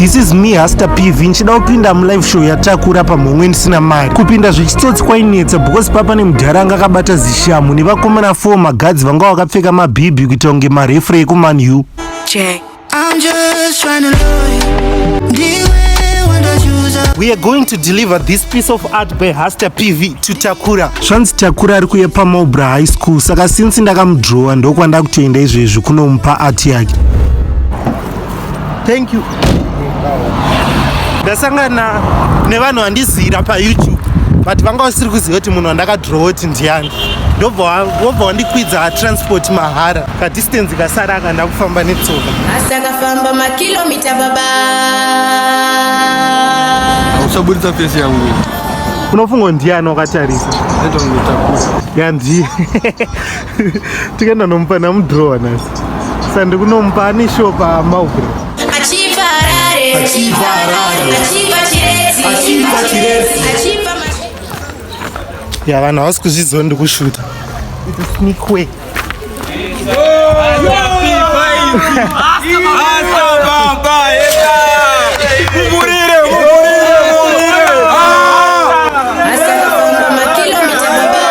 This is me, Hasta PV, ndichida kupinda mulive show yaTakura pamhomwe ndisina mari. Kupinda zvechitsotsi kwainetsa because papa nemudhara anga akabata zishamu nevakomana 4 magadzi vanga vakapfeka mabhibhi kuita kunge marefre ekuMan U. J. I'm just trying to love you. Ndiwe wandachuza. We are going to deliver this piece of art by Hasta PV to Takura. Zvanzi Takura ari kuuya paMaubra High School, saka since ndakamudrowa ndokwanda kutoenda izvezvi kunomupa art yake. Thank you. Ndasangana nevanhu vandizira paYouTube, but vanga vasiri kuziva kuti munhu wandakadrowa kuti ndiani. Ndobva wobva wandikwidza transport mahara. Kadistance kasara aka ndakufamba netsoka. Asakafamba makilomita baba. Usabudisa face yangu. Unofunga ndiani wakatarisa? Aita kungotakura. Yandiye tikaenda nomupa, namudrowa nhasi, saka ndikunomupa ane show paMaubra. Achibva Harare. Achibva Harare. Achibva Chiredzi. Achibva Chiredzi. Achibva Ya, vanhu havasi kuzviziva ndikushuta. It's a sneak way. Asa baba, eda. Mumurire, mumurire, mumurire. Asakafamba makilomita baba.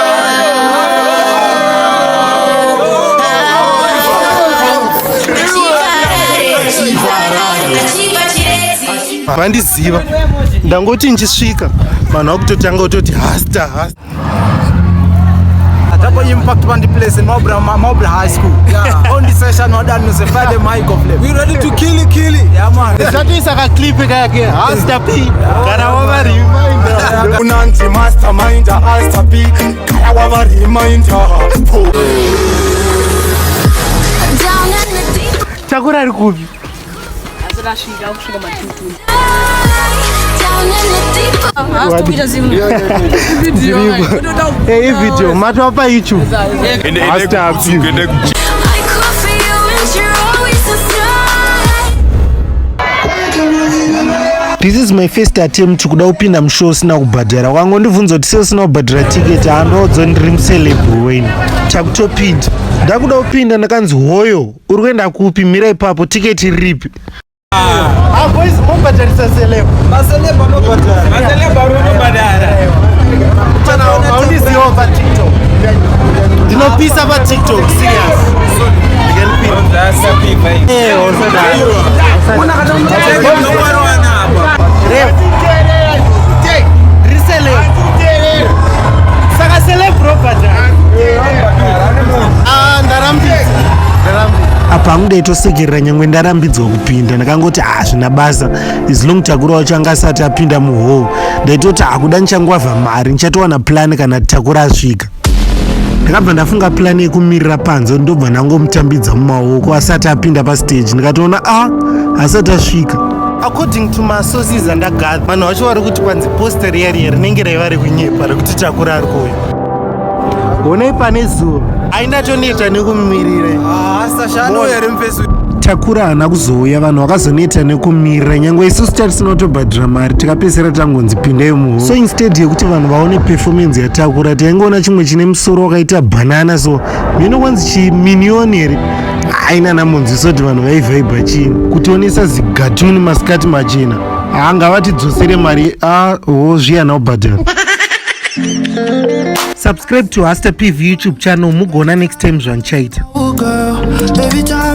Achibva Harare. Achibva Harare. Achibva Chiredzi. Vandiziva. Ndangoti nchisvika, vanhu vakutotanga kutoti "Hasta, Hasta." Double impact on the place in Marlborough, Marlborough High School. Yeah. On the session, on that, no, Friday, mic of We ready to kill it, kill it. Yeah, man. Zvatoisa kaclip kake, Hasta P, kana wavareminder. Unanzi mastermind Hasta P. Kana wava reminder. Down in the deep. Takura ari kupi? Asakasvika kusvika matutu. Down in the deep. Ei, video matwa paYouTube, Hasta P. I call for you and you're always inside. This is my first attempt kuda kupinda mushow usina kubhadhara. Wangondibvunza kuti sei usina kubhadhara tiketi, handodzo ndiri muceleb weni. Takutopinda, ndakuda kupinda, ndakanzi, "Hoyo, uri kuenda kupi? Mira ipapo, tiketi riripi?" Ah, boys, mobhadharisa celeb? Maceleb anobhadhara. Maceleb anobhadhara. Haundizivawo paTikTok? Ndinopisa paTikTok, serious. Eh, usadaro. Ref. Ndiri celeb. Saka celeb robhadhara? Ah, ndarambidzwa, ndarambidzwa. Apa hangudaitosekerera nyangwe ndarambidzwa kupinda. Ndakangoti hazvina basa, as long Takura wacho anga asati apinda muhall. Ndaitoti hakuda ndichangwavha mari, ndichatowana plan kana Takura asvika. Ndakabva ndafunga plan yekumirira panze, ndobva ndangomutambidza mumaoko asati apinda pastage. Ndikatoona a asati asvika. According to masources andagather, vanhu vacho vari kuti kwanzi poster riya riya rinenge raiva rekunyepa rekuti Takura ari kuuya. Honai pane zuva, aindatoneta nekumirira. Asashano here mufesi? Takura haana kuzouya. Vanhu vakazoneta nekumirira, nyangwe isusu tatisina kutobhadhira mari, tikapedzisira tangonzi pindai muhall. So instead yekuti vanhu vaone performance yaTakura, taingoona chimwe chine musoro wakaita bhanana, so mino kwanzi chiminion here, aina namunziso kuti vanhu vaivhaibha chini kutionesa zigatuni masikati machena. Haangavatidzosere mari aho zviyana kubhadhara. Subscribe to Hasta PV YouTube channel, mugona next time zvandichaita. Oh girl, every time.